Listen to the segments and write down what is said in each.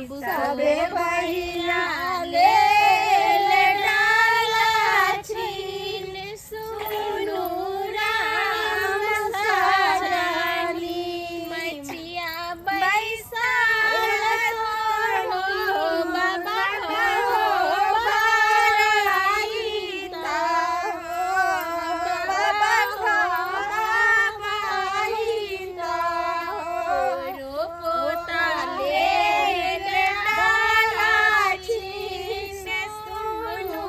सबे बहिना ले ले डाला छीन सुनु राम सजनी। मचिया बैसाल तोरो बाबा हो हो बराईता हो बाबा हो बराईता हो। पोता ले ले डाला छीन सुनु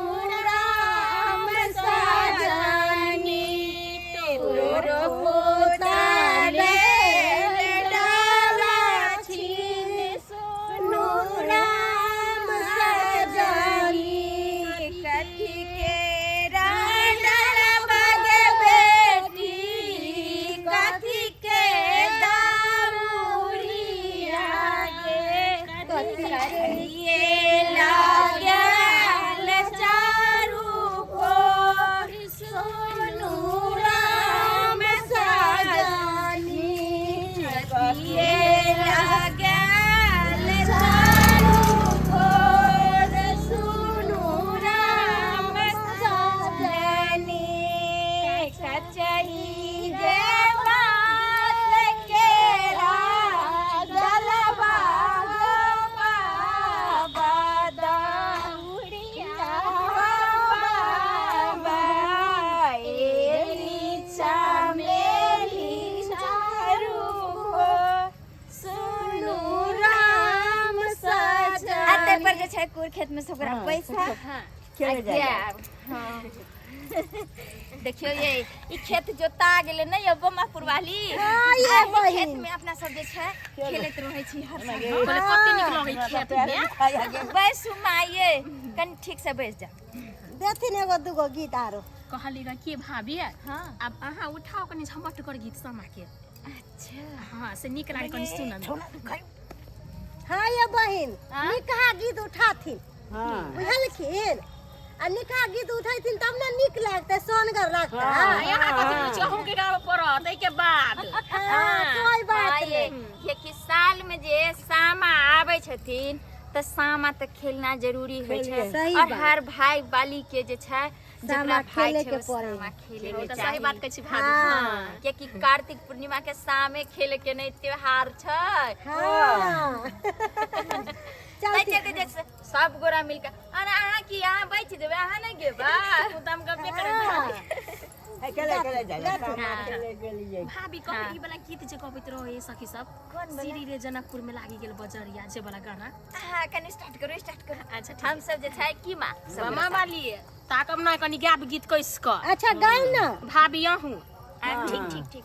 राम सजनी। तोरो पोता ले डाला छीन सुनु राम सजनी। कथी के डालबा गे बेटी, कथी के दाउरिया गे, कथी के लागल चारू कोर सुनु राम सजनी। कथिए लागल चारू कोर सुनु राम सजनी। कचही जे बात केरा जलवा बाबा दाउरिया बाबा एली चमेली चारू को सुनु राम सजनी। आ ताहि पर जे छै कुर खेत में सब गोरा पैसा खेले आ जाय गायब। हाँ। देखियो ये ई खेत जोता गेलै ने यौ बमा पुरवाली। हाँ, ये आ ई बहिन। खेत में अपना सब जे छै खेलैत रहै छी हर साल। बोले कते नीक लगै खेत में। बैसू माँ ये कनि ठीक से बैस जा। देथिन एगो दूगो गीत आरो। कहली ग के भाभी, हाँ। आब अहाँ उठाओ कनि झमटगर गीत समा के। अच्छा। हाँ से नीक लागे कनि सुनऽ में। हाँ ये बहिन, हाँ? निकहा गीत उठाथिन। हाँ। बुझलखिन? आ निकहा गीत उठैथिन तब ने नीक लागतै, सोनगर लागतै। हाँ। यहाँ कथी होइ छै, अहूँके गाबऽ पड़त एहिके बाद। हाँ, कोई बात हाँ, ये नहीं। कियाकि साल में जे सामा आबै छथिन तऽ सामा तऽ खेलना जरूरी होइ छै। सही और बात। हर भाई बाली के जे छै सामा जकरा भाई खेले छै के ओ पड़ै। सामा खेले ओ के तऽ सही चाही। बात कहै छी भाभी। हाँ। कियाकि कार्तिक पूर्णिमा के सामे खेले के नहि त्योहार छै। हाँ। ताहि चलती। चलते जे छै, सब गोरा मिलके। अरे अहाँ की अहाँ बचि जेबै, अहाँ नहि गेबै? ओ तऽ हम गप्पे करै भाभी। खेले खेले जाय सामा खेले गेलियै। भाभी कहै ई वाला गीत जे गबैत रहे सखी सब, कोन वाला? सीढ़ी रे जनकपुर में लागि गेल बजरिया जे वाला गाना। अहाँ कनि स्टार्ट करू, स्टार्ट करू। अच्छा ठीक। हम सब जे छै की माँ सब मामा वाली ताकब ना कनि गायब गीत कइस क। अच्छा गाउ ना। भाभी अहूँ। आ, ठीक ठीक ठीक।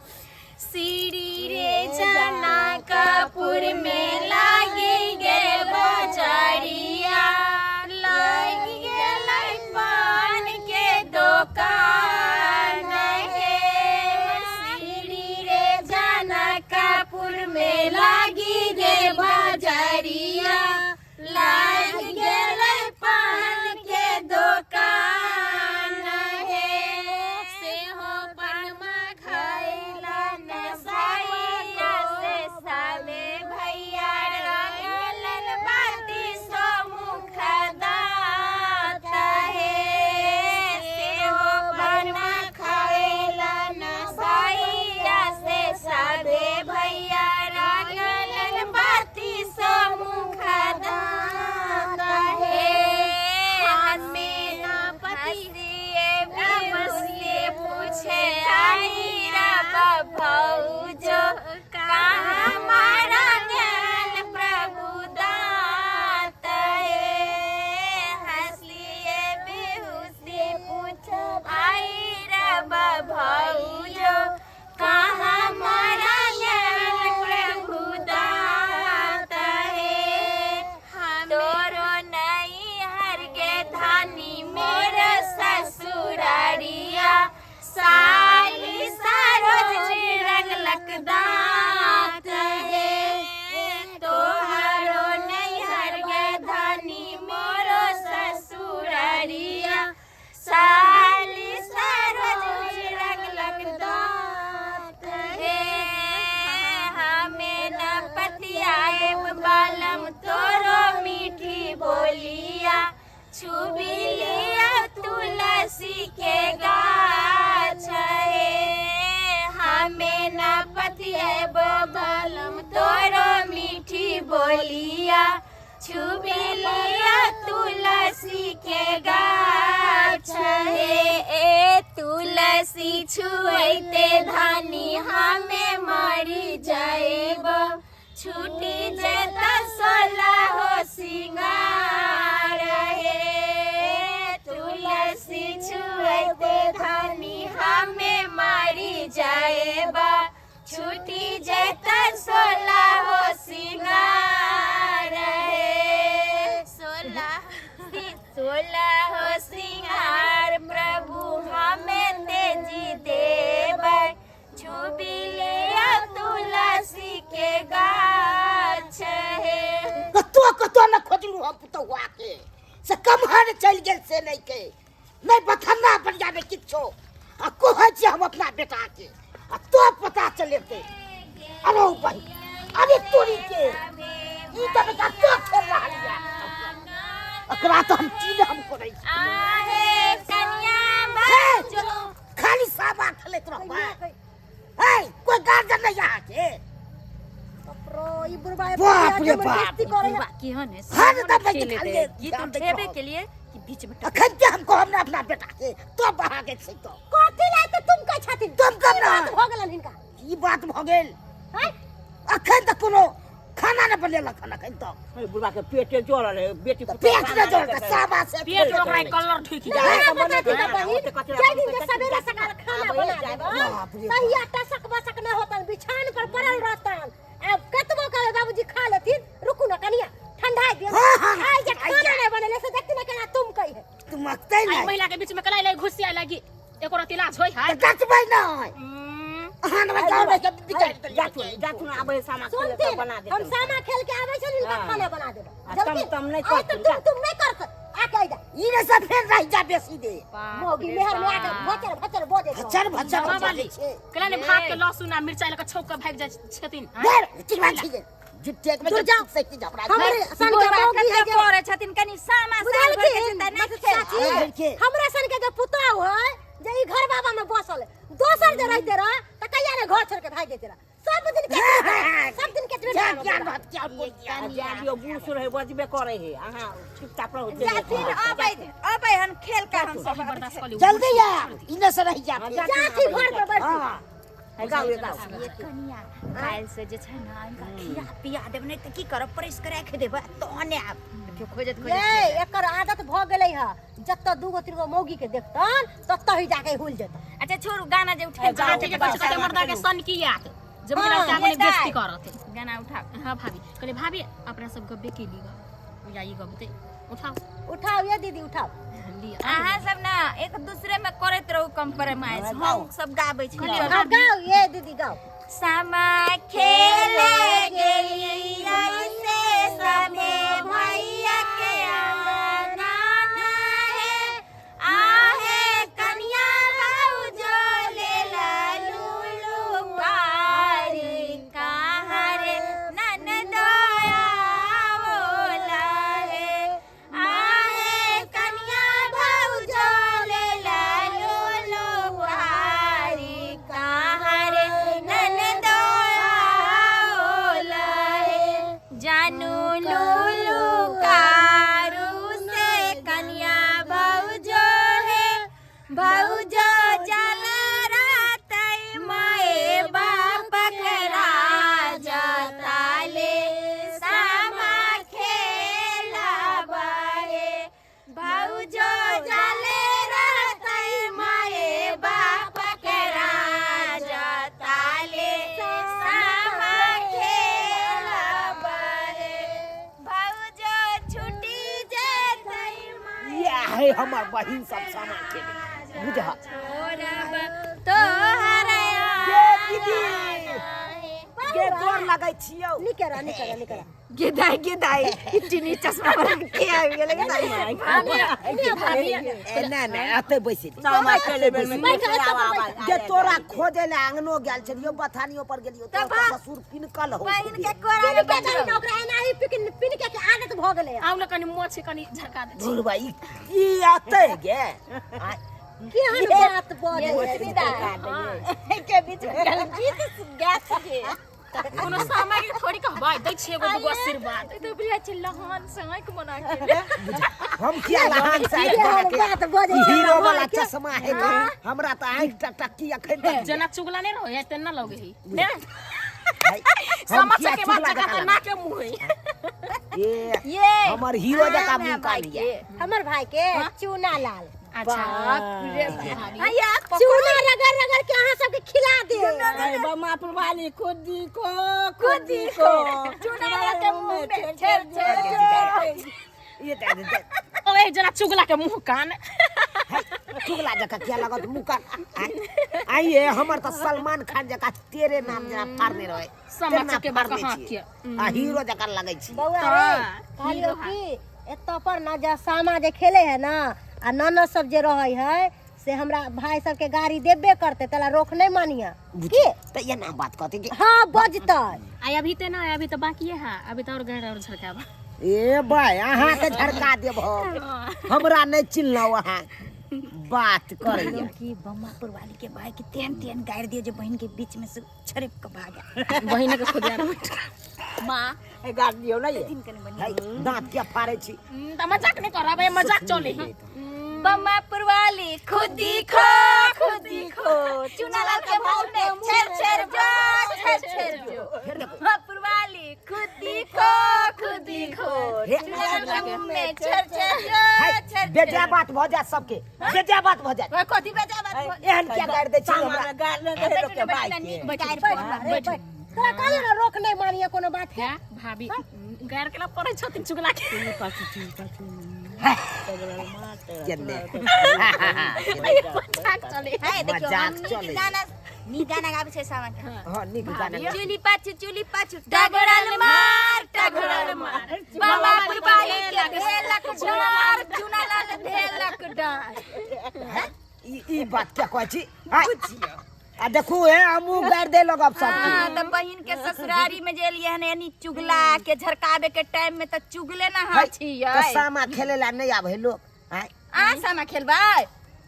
सीढ़ी रे जनकपुर में लागि गेल बजरिया, लागि गेलै पान के दोकान हे। सीढ़ी रे जनकपुर में लागि गेल बजरिया, लागि गेलै पान के दोकान हे। से हो पनमा खैला न भैया से साले भैया रंगलन बाती सो मुख दाता हे। से हो पनमा खैला न भैया से साले भैया रंगलन बाती सो मुख दाता हे। हमें ना पति हंसिए बिहुसिए पूछे आई रब भौजो कहाँ मारा ज्ञान प्रभु दात हे। हंसिए बिहुसिए पूछे आई रब भौजो कहाँ मारा ज्ञान प्रभु दात हे। तोरो नहीं हर के धानी मोर ससुरारिया, साली सरोज रंगलक दांत हे। तोहरो नैहर के धानी मोर ससुरारिया, साली सरोज रंगलक दांत हे। हमें न पतियाए बालम तोरो भैया छुबी लिया तुलसी के गाछ हे। ए तुलसी छुएते धानी हमें मरी जाएब, छूटी जेता सोला हो सिंगार हे। तुलसी छुएते धानी हमें मरी जाएब, छूटी जेता सोला हो सिंगार हे। सोलह हो सिंगार प्रभु हमें तेजी देबै, छुबी लिया तुलसी के गाछ हे। कतो कतो न खोजलू हम पुतहुआ के, से कमहर चलि गेल से नहि के, नहि बथन्ना बढ़िया नहि किछो। आ कहै छियै हम अपना बेटा के, आ तो पता चलेतै। अरे बहिन, अरे तोरी के ई तऽ बेटा तो खेल रहल या, एकरा तऽ हम चीज हम करै छी। आहे कनिया हे, भौजो खाली साबा खेलैत रहबै। हे, कोइ गार्जियन नहि अहाँके? बापरो, ई बुढ़बा बाप रे बाप। जबरदस्ती करै है। केहन है हर दम बैठ खेले खाली दे। गीत दाम दैत उठेबे रहब। के लिए कि बीच में अखन के हम कहब ने अपना बेटा के, तो बहा गेल छै तो। कथी लाय तऽ तुम कहै छथिन? तुम कब की ना? बात भऽ गेलन हिनका? की बात भऽ गेल? हैं? अखन तऽ कोनो खाना नहि बनेलक हन अखन तक। बुढ़बा के पेटे जरल है, बेटी तऽ पुतोह पेट खाना नहि जरल नहि तऽ साबा से पेट खेलैत ओकरा रहै। कलर ठुकि नहि, जाइ। हमरा बना बता देना, दिअ बहिन, ओते कचरा जाहि दिन बना जे सवेरे सकाल खाना आबै बना जाय, देबै, बाप रे बाप। तहिया टसक बसक नहि होतन, बिछान पर पड़ल रहतन। आब कतबो कहबै बाबूजी खा लेथिन, रुकू ने कनिया ठंडा दियौ। हाँ, हाँ, आइ जे आइ खाना जा। नहि बनेले से देखती ने केना तुम कहि है। तुम अखतै आई नहि महिला के बीच में कलाई लाई घुसिया लागी, एको रति लाज होय है। तऽ डटबै नहि। अहाँ ने जाउ ने जब बिचारि देलियै। जाथुन जाथुन, आबै सामा खेले तऽ सुनथिन, बना हम देतन। सामा खेल के आबै छनि, हिनका हाँ। खाना बना देबै। आ जल्दी। तम तम नहि आइ तऽ करथिन, तुम तुम नहि करतै, आके आइ जा। ई ने सब फेर रहि जा बेसी दे। मौगी मेहर में आके भचर भचर बजै छौ। भचर भचर मामा बजै वाली छै। कला ने भात के लहसुन आ मिरचाई लऽ के छौंक के भागि जाइ छथिन। बेर चिकना छी जे जुट्टे के दूर जाओ। से की झपड़ा हमरे सन के बुढ़बा मौगी है कते जे करै छथिन, कनि सामा साल भर के बुझलखिन? छै तऽ नहि मतलब खेल। चाची, अरे लड़के। हमरा सन के जे पुतहु है जे ई घर बाबा में बसल है, दोसर जे रहते रह तऽ कहिया ने घर छोड़ के भागि जैते रह। सब दिन के सब दिन के क्या ज्ञान रहत क्या बोल दिया। आ जा दियौ, बूढ़ सूढ़ है, बजबे करै है, अहाँ चुपचाप रहू। जाथिन अबै अबै हन खेल के हम सब बर्दाश्त कऽ लियौ। जल्दी आ, इने से रहि जा हाँ, फेर। जाथि घर पर बैठ। हाँ है, गाउ ये गाउ। ये कनिया काल्हि से जे छै ने हिनका खिया पिया देब, नहि तऽ की करब प्रेस के राखि देबै तहने आब देखियौ खोजत खोजत। ये एकर आदत भऽ गेलै है, जतऽ दूगो तीन गो मौगी के देखतन ततऽ ही जाके हुल जेतन। अच्छा छोड़ू, गाना जे उठे अहाँ के कहै छै कते मर्दा के सन की याद जे महिला के आगू ने बेइज्जती करत। गाना उठाओ। हाँ भाभी, कहले भाभी अपना सब गब्बे के ली गा या ई गबते उठाओ। उठाओ ये दीदी उठाओ। लिअ। अहाँ सब ना एक दूसरे में करैत रहू कम्प्रोमाइज, हम सब गाबै छी। हाँ, गाओ ये दीदी गाओ। सामा खेले गेलियै से सभे भैया के अंगना हे, आहे कनिया भौजो लेला लूलू कारी, कहाँ रे ननदोया बोला हे, आहे कनिया भौजो लेला लूलू कारी, कहाँ रे ननदोया बोला हे, जानू लूलू कारू से कनिया भौजो हे, भौजो जल रातै माए बाप राजा ताले सामा खेला बाहे, भौजो जल रातै माए बाप राजा ताले सामा खेला बाहे, भौजो छुटी जेतै माए या है हमर बहिन सब सामा खेले बुझा। छोड़ब तोहर गे दीदी गे, गोर लगै छियौ। निके रह निके रह निके रह। गेदाई गेदाई चिनी चश्मा वाला के आबि गेलै गेदाई। ए, ना ना एतै बैसि सामा खेले बेर में बैठ, एतऽ पर बैठ। जे तोरा खोजे ले आंगनो गेल छलियौ, बथानियो पर गेलियौ, तऽ तोर ससुर पिनकल हो। बहिन के कोरा में पिन के बैठ दही ने ओकरा एनाही पिन पिन के के आदत भऽ गेलै। आउ ने कनि मोछ कनि झरका दै छी। धुरबा ई ई एतै गे आ, केहन बात बजै है। के बीच में गल गीत गाछ के कोनो सामा के थोड़ी कहबै दै छियै एगो दूगो आशीर्वाद। ई तो बुझाइ छै लहान से आँखि बना के। हम किया लहान से आँखि बना के? बात बजै ई छै हीरो हमरा वाला के। चश्मा है के हमरा तऽ आँखि टकटकी अखन तक। जेना चुगला नहि रहै है तेना लगे है ने। है, हम सामा किया चकेवा चुगला जकाँ जकाँ तऽ लगै? नाके मुँह है। ए ये हमर हीरो जकाँ हाँ, मुँह भाई कान के। ये। हमर भाई के चूना लाल। अच्छा बाप रे भैया। चूना रगड़ रगड़ के अहाँ सबके खिला दे। अरे बमापुर वाली खुदी को खुदी को चूना लाल के मुंह में छेर छेर छेर। ये दे दे दे। ओए जेना चुगला के मुँह कान। है, चुगला जकाँ किया लागत मुँह कान? आइए हमर तऽ सलमान खान जकाँ तेरे नाम जेना फाड़ने रहे। सामा तेना चकेवा फाड़ने कहाँ छियै। के? आ हीरो जकाँ लगै छी। बौआ रे, कहलियौ कि एतऽ पर ना जे सामा जे खेले है ना आ ननद सब जे रहै है से हमरा भाई सबके गाड़ी देबे करते, तला रोक नहीं मानिया की। तऽ एना बात कहते कि हाँ बजतै। आई अभी ते ना, अभी तो बाकी है, अभी तो और गहरा और झड़काबा। ए भाई अहाँ के झड़का देब हम, हमरा नहीं चिन्हलौ अहाँ बात करैया। कि बम्मापुर वाली के भाई के तेहन तेहन गारि दियो जे बहिन के बीच में से छड़प के भागा। बहिन के खुद यार माँ ए गारि दियो ना ये। दिन कने बनी। है, दांत क्या फाड़े छी? त मजाक नहीं करब, ए मजाक चले है। बम्मापुर वाली खुदी खो खुदी खो चूना लाल के मुंह में छेर छेर जो छेर छेर जो। बम्मापुर वाली खुदी खो खुदी खो हे, चूना लाल के मुंह में छेर छेर जो है, छेर छेर। बेजा बात भऽ जायत सबके, बेजा बात भऽ जायत। ओए, कथी बेजा बात भऽ एहन किया गारि दै छी सामा हमरा? में गारि नहि दै लोकके भाई के। बैठ रे, बैठ। तोरा कहलियौ ना रोक नहीं मानिए कोनो बात के। है भाभी गार के ला पड़ै छथिन चुगला के। केने मजाक चले है, देखियौ, मजाक हम नीक चले। गाना नीक गाना गाबै छै सामा के। हाँ नीक गाना। चुली पाछू चुली पाछू टगड़ल मार टगड़ल मार बम्मापुर वाली के भेलक डार चूना लाल भेलक डार। ई ई बात क्या कहै छी? आ देखू हे हमहूँ गारि दे लगब सबके। हाँ, तऽ बहिन के ससुरारी में जे एलियै हन यानी चुगला के झरकाबे के टाइम में तऽ चुगले ना है, हाँ छियै। तऽ सामा खेले ला नहीं आबै लोग। आँय? अहाँ सामा खेलबै?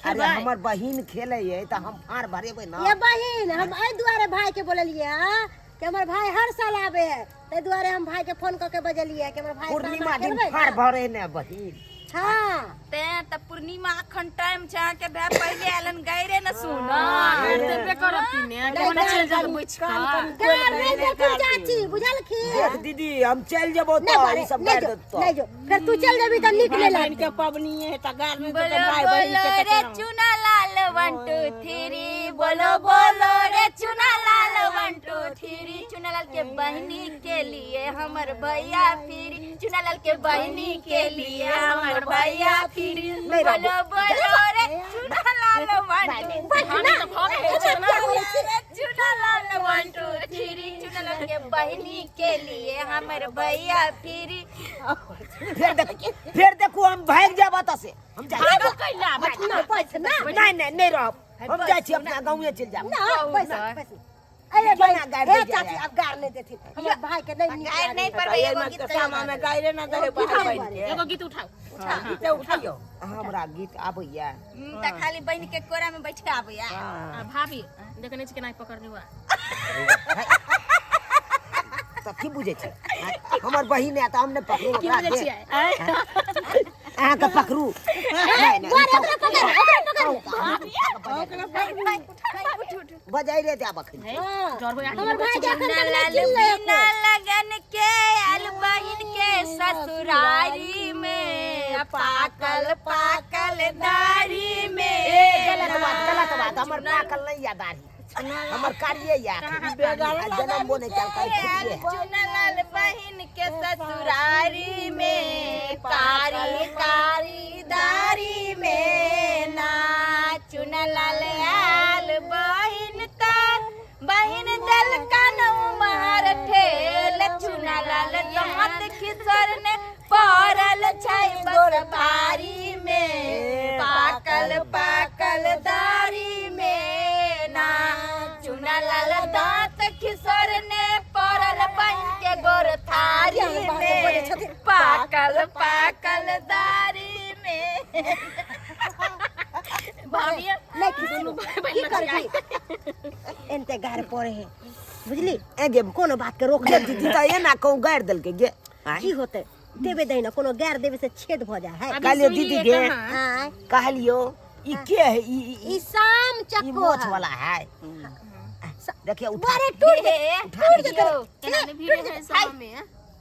अरे हमर बहिन खेले है तऽ हम फाड़ भरेबै ना। ये बहिन हम एहि दुआरे भाई के बोललियै हँ कि हमर भाई हर साल आबे है, ताहि दुआरे हम भाई के फोन कऽ के बजलियै कि हमर भाई सामा पूर्णिमा दिन खेलबै फाड़ ना। भरे ने बहिन। हाँ तें तऽ पूर्णिमा अखन टाइम छै, अहाँके भाय पहिले आयल हन गाइरे न सुन। देबे करब कि ने कोना चलि जाब बैठ कऽ। गार नहीं देथिन चाची, बुझलखिन? देख दीदी हम चलि जेबौ नहीं तऽ बारे, ई सब नहीं गारि जो, देतौ। नहीं जो, फिर तू चल जेबी तऽ नीक नहीं बहिन लागतै। के पबनी है तऽ गारि नहि बोलो देतौ भाई बहिन बोलो के तऽ रे केना? चूना लाल 1 2 3 बोलो बोलो रे चूना लाल 1 2 3 चूना लाल के बहिनी के लिए हमर भैया फिरी चूना लाल के बहिनी के लिए हमर भैया फिरी बोलो बोलो रे चूना लाल 1 2 भाभी तऽ भऽ गेल छै ना। चूना लाल 1 2 3 चूना लाल के बहिनी के लिए हमर भैया फिरी। फेर देख, फेर देखू हम भागि जायब एतऽ से। हम जाइ छी। भागो कैला, बैठ ना बैठ ना। नहीं नहीं नहीं रहब, हम जाइ छी अपना गाँवे चलि जायब। ना बैठ बैठ। अरे भाई, केना गारि हे दै चाची छै? अब गार नहीं देथिन हमर भाई के नहीं नीक गारि लागै। नहीं पर एगो गीत कहियो। सामा में गारि ना दे भाई बहिन के। एगो गीत उठाओ। गीत उठाइयो। हमरा गीत आबैया। तऽ खाली बहिन के कोरा में बैठे आबैया। आ भाभी देखने छी केना पकड़ने हुआ। तऽ की बुझै छी? हमर बहिन है तऽ हम नहि पकड़ू की ओकरा बुझै के? छियै? आँय? अहाँके पकड़ू? नहीं नहीं ओकरा पकड़, ओकरा पकड़। बजाइ रे जाब अखन। हाँ। डरबै आखि हमर भाई के अखन तक लाल नहीं चिल्लै बिना लगन के आयल बहिन के ससुरारी में पाकल पाकल दाढ़ी में। ए गलत बात, गलत बात, हमर पाकल नहीं या दाढ़ी, हमर कारिये या जनमबो नहीं कयल आयल चुनलाल बहिन के ससुरारी में कारी कारी दाढ़ी में ना चुनलाल आयल बहिन तर बहिन दल कानू मार ठेल चुनलाल दांत खिसरने पड़ल छै बस बारी में पाकल पाकल दाढ़ी में ना चुनलाल दांत खिसरने पड़ल बहिन के गोर थारी में पाकल पाकल दाढ़ी में। भाभी नहीं दुनू खिसियो भाई की बहिन करबी एनते गार पड़े है बुझली ए गे कोनो बात के रोक गे दीदी तऽ एना कहूँ गारि देलकै गे आँय? की होते देबे दही ना कोनो गैर देबे से छेद भ जाए है अभी कहलियो सुनलिए दीदी गे कहाँ? आय कहलियो ई के है ई ई- ई शाम ई चक्को मोछ है वाला है देखिए उठा अरे टूट हे, टूट जेतै केना ने भीड़ है सब में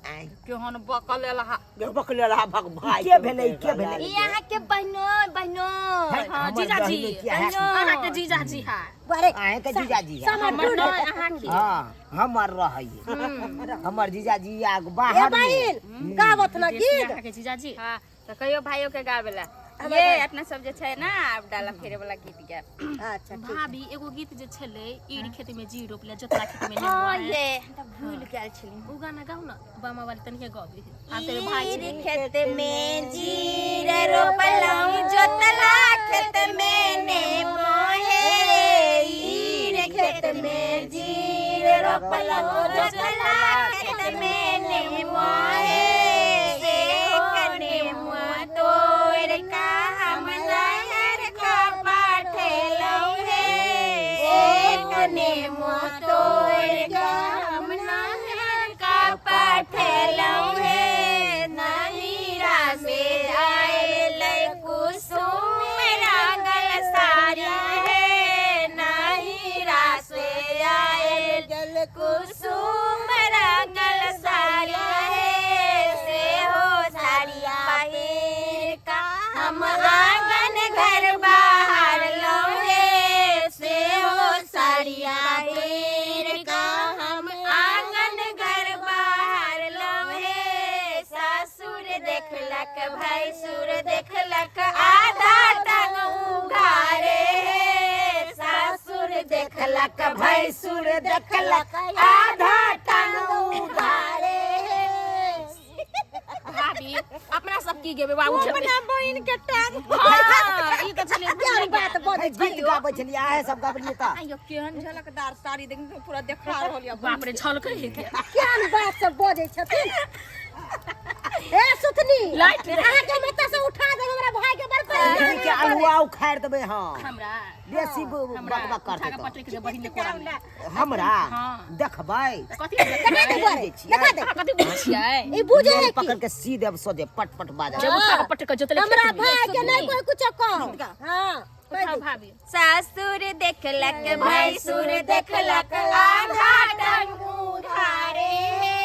आँय। केहन बकल रहा बकले रहा भग भाई के भेलै के भेलै ई अहाँ के बहनो बहनो है, हाँ, हमर जीजाजी। बहिने किया है? अहाँ के जीजाजी है अरे अहें के जीजाजी है सामान हमर टूट नहि जेतै अहाँ के हाँ हमर रहै हमर जीजाजी आग ए बाहर में। बहिन गावत ना देसी गीत अहाँ के जीजाजी हाँ तऽ कहियो भाइयो के गावे ला ये अपना सब जे छै ना आब डाला फेरे वाला गीत गायब। अच्छा ठीक। भाभी एगो गीत जे छलै ईड़ खेत में जी रोपले जोतला खेत में हाँ नेनुआ ये हम तऽ भूल गेल छली। उ गाना गाउ ना बामा वाली तनिके गबे आब तेरे भाई ईर खेत में जीर रोपलहुँ जोतला खेत में नेमो हे। ईर खेत में जीर रोपलहुँ जोतला खेत में नेमो हे। से नेमुआ तोड़ का हम नहर का पाठेलहुँ हे। एक नेमुआ तोड़ का हम नहर का पाठेलहुँ हे। नहीरा से आयल कुसुम रंगल साड़ी हे। नहीरा से आयल कुसुम रंगल साड़ी हे। से हो साड़िया पहिर का हम आंगन घर बाहर लौहे। से हो साड़िया पहिर का हम आंगन घर बाहर लौहे। सासुर देखलक भैंसुर देखलक आधा टांग उघारे हे। सासुर देखलक भैंसुर देखलक आधा टांग उघारे हे। भाभी अपना सब की गेबे बाबू अपना बहिन के टांग हां ई त छलै क्या बात बजै गीत गाबै छलियै अहें सब गाबलियै तऽ आइयो केहन झलकदार साड़ी देख पूरा देखा रहल या। बाप रे झलकै है के क्या बात सब बजै छथिन। ए सुथनी लाइट अहाँ के हम एतऽ से उठा देब हमरा भाई के बड़ परेशान दीदी के अलुआ उखाड़ि देबै। हाँ हमरा बेसी हमरा बकबक उठा करतै के तऽ पटक दे बहिन के कोरा में। हमरा हाँ। देखबै कथी देखा दे बड़े देखा दे अहाँ कथी बुझै छियै ई बुझे है की पकड़ के सी देब सो दे पट पट बाजा जब उठा के पटक के जोतले हमरा भाई के नहीं कोई कुछ कहो। हाँ उठाओ भाभी। सासुर देखलक भैंसुर देखलक आधा टांग उघारे हे।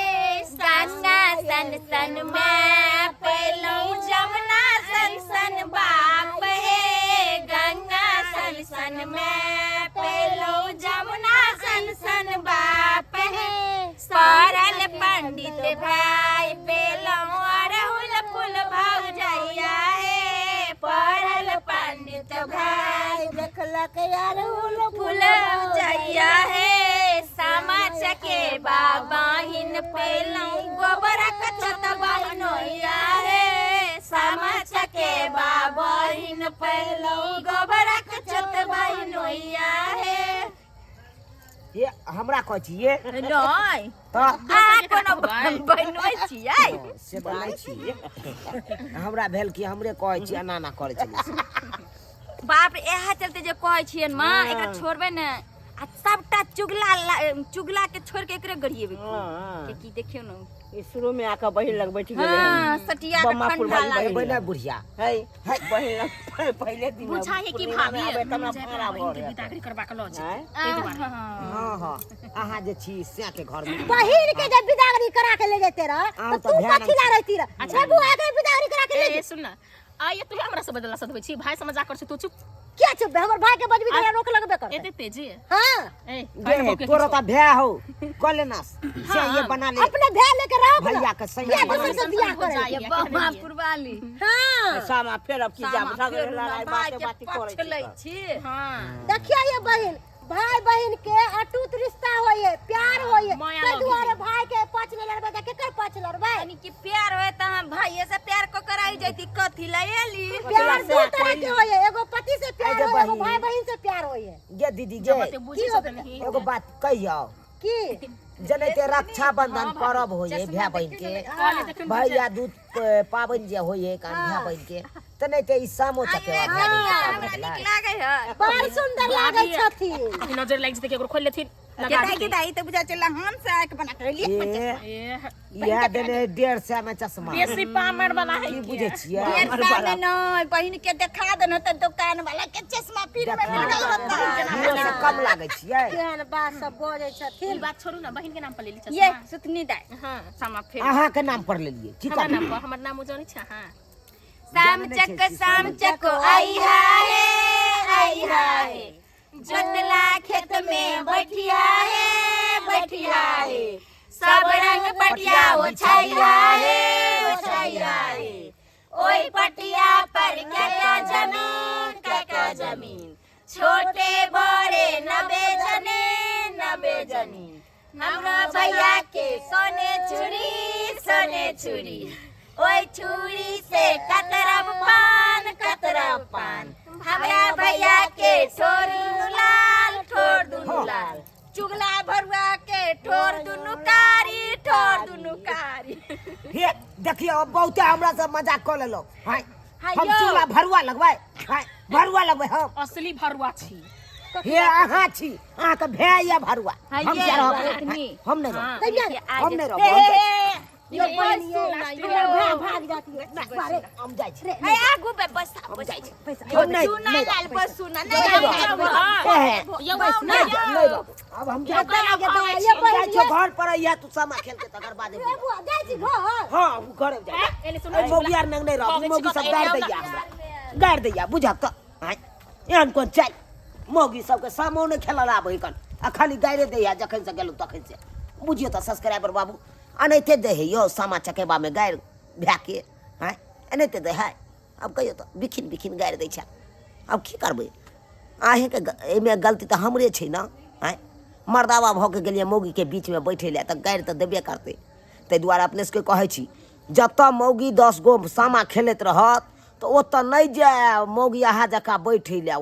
गंगा सन सन मैं पैलहुँ जमुना सन सन बाप हे। गंगा सन सन मैं पैलहुँ जमुना सन सन बाप हे। सरल पंडित भाई पेलहुँ अड़हुल फूल भौजैया हे। पढ़ल पंडित भाई देखलक अड़हुल फूल भौजैया हे। सामा चकेबा बहिन पेलहुँ गोबरक छत बहनोइया हे। सामा चकेबा बहिन पेलहुँ गोबरक छत बहनोइया हे। ये हमरा कहै छियै नहि तऽ अहाँ कोनो बहनोइ छियै से तऽ नहि छियै हमरा भेल कि हमरे कहै छियै एना एना करै छलियै से। बाप रे इएह चलते जे कहै छियनि माँ एकरा छोड़बै ने आ सबटा चुगला चुगला के छोड़ के एकरे गरिएबै हाँ। की देखियौ ने ई शुरू में आके बहिन लग बैठ गेलै हाँ सटिया के बम्मा ठंडा पुरवाली लागै एबै ने बुढ़िया है बहिन लग पहिले दिन बुझाइ है कि पूर्णिमा भाभी में आबै तब जाय भाड़ा बहिन के भरे बिदागरी करबा के लऽ जेतै आँय? ताहि दुआरे। हाँ हाँ अहाँ जे छी सैं के घर में बहिन के जब बिदागरी करा के ले जेते रह आउ तो तऽ तू ध्यान कथी ला रहती रह अच्छा बुआ के बिदागरी करा के ले ए सुन ना आइए तू हमरा से बदला सधबै छी भाई से मजाक कर छी तू चुप क्या चुप हमर भाई के बजबी के रोक लगबे कर एते तेजी हां ए गे तोरा तऽ भै हो कऽ लेना से ये बना ले अपने भै लेके रहो भैया के सही क्या बना दोसर से बियाह करे बम्मा पुरवाली हां सामा फेर अब की जाब सामा फेर झगड़े लड़ाई भाई बाते के बाती करै पक्ष लै छी छी। हां देखिए ये बहिन भाई बहिन के अटूट रिश्ता होइए प्यार होइए माया ताहि लग दुआरे भाई के पक्ष ले लड़बै तऽ केकर पक्ष लड़बै यानी कि प्यार होए त हम भाइये से प्यार क कराई जैती कथी ला एली। प्यार दू तरह के होइए एगो पति से प्यार अरे होइए एगो बहिन। भाई बहिन से प्यार होइए। गे दीदी गे जब ते बुझै की छ नहीं एगो बात कहियौ की जनैते रक्षाबंधन पर्व होइए भाय बहिन के भैया दूध पाबनि जे होइए कान भाय बहिन के तऽ नहि तऽ ई सामो चकेवा भए गेल। हमरा नीक लागै है। बड़ सुंदर लागै छथिन। नजर लागि जेतै, केकरो खोलि लेथिन लगा के देथिन। दाई तऽ बुझा चला हम से आंख बना के लिए। ए, ए, इएह देने 150 में चश्मा। बेसी पामर वाला है। की बुझै छियै? डेढ़ सौ में नहीं, बहिन के देखा देना तऽ दुकान वाला के चश्मा फिर में मिल गई होता। हीरो से कम लागै छियै? केहन बात सब बजै छथिन। ई बात छोड़ू ना, बहिन के नाम पर ले ली चश्मा। ये सुतनी दाई हाँ। सामा फिर अहाँ के नाम पर लेलियै की? हमर करबै नाम पर, हमर नाम ओ जानै छै अहाँ? शाम चक शाम चक आई हाय आई हाय, जोतला खेत में बैठिया है बैठिया है, सब रंग पटिया ओछैया है ओछैया है, ओई पटिया पर क्या क्या जमीन क्या क्या जमीन, छोटे बड़े नबे जने नबे जनी, हमरा भैया के सोने छुरी सोने छुरी, ओई छुरी से कतरब पान कतरब पान, हमरा भैया के ठोर दुनू लाल ठोर दुनू लाल, चुगला भरुआ के ठोर दुनू कारी ठोर दुनू कारी। हे देखियौ, अब बहुते हमरा से मजाक कऽ लेलहुँ। हाय, हम यौ। चूल्हा भरुआ लगबै? हाय, भरुआ लगबै हम? असली भरुआ छी। हे अहाँ छी, अहाँके भाय या भरुआ, हम ये किया रहब? बात। हम नहि रहब, हाँ। हम नहि रहब, हम जाइ छी। यो बहिन ये, हमर भाय भाग जाती है। अरे, हम जाइ छी। है आगू बे बस हम जाइ छी। पैसा। हम नहि चुना नहि लाल बस सुना नहीं। रहब। ए, यौ नहि नहि रहब। अब हम जाइ छी। ये हम जाइ बहिन छियौ घर पर, अइहे तू सामा खेल के तकर बाद ये बुआ जाइ छी घर। हाँ, हम घर जाइ छी। एने सुनू। एहि मौगी आर नंग नहि रहब, ई मौगी सब गारि दैया हमरा, गारि दैया बुझक तऽ। आँय, एहन कोन चालि मौगी सबके, सामो नहि खेलल आबै कन आ खाली गाइरे दैया जखन से गेलहुँ तखन से। बुझियौ तऽ सब्सक्राइबर बाबू, एनाहिते दै है यौ सामा चकेबामे गारि भायके? आँय, एनाहिते दै है? आब कहियौ तऽ, बिखिन बिखिन गारि दै छै। आब की करबै? अहीँके एहिमे गलती तऽ हमरे छै ने? आँय, मर्दाबा भऽ के गेलियै मौगीके बीचमे बैठै लए तऽ गारि तऽ देबे करतै। ताहि दुआरे अपने सबके कहै छी, जतऽ मौगी 10 गो सामा खेलैत रहत तऽ ओतऽ नहि जायब मौगी अहाँ जकाँ बैठै लए।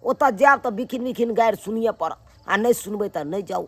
ओतऽ जायब तऽ बिखिन बिखिन गारि सुनिए पड़त, आ नहि सुनबै तऽ नहि जाउ।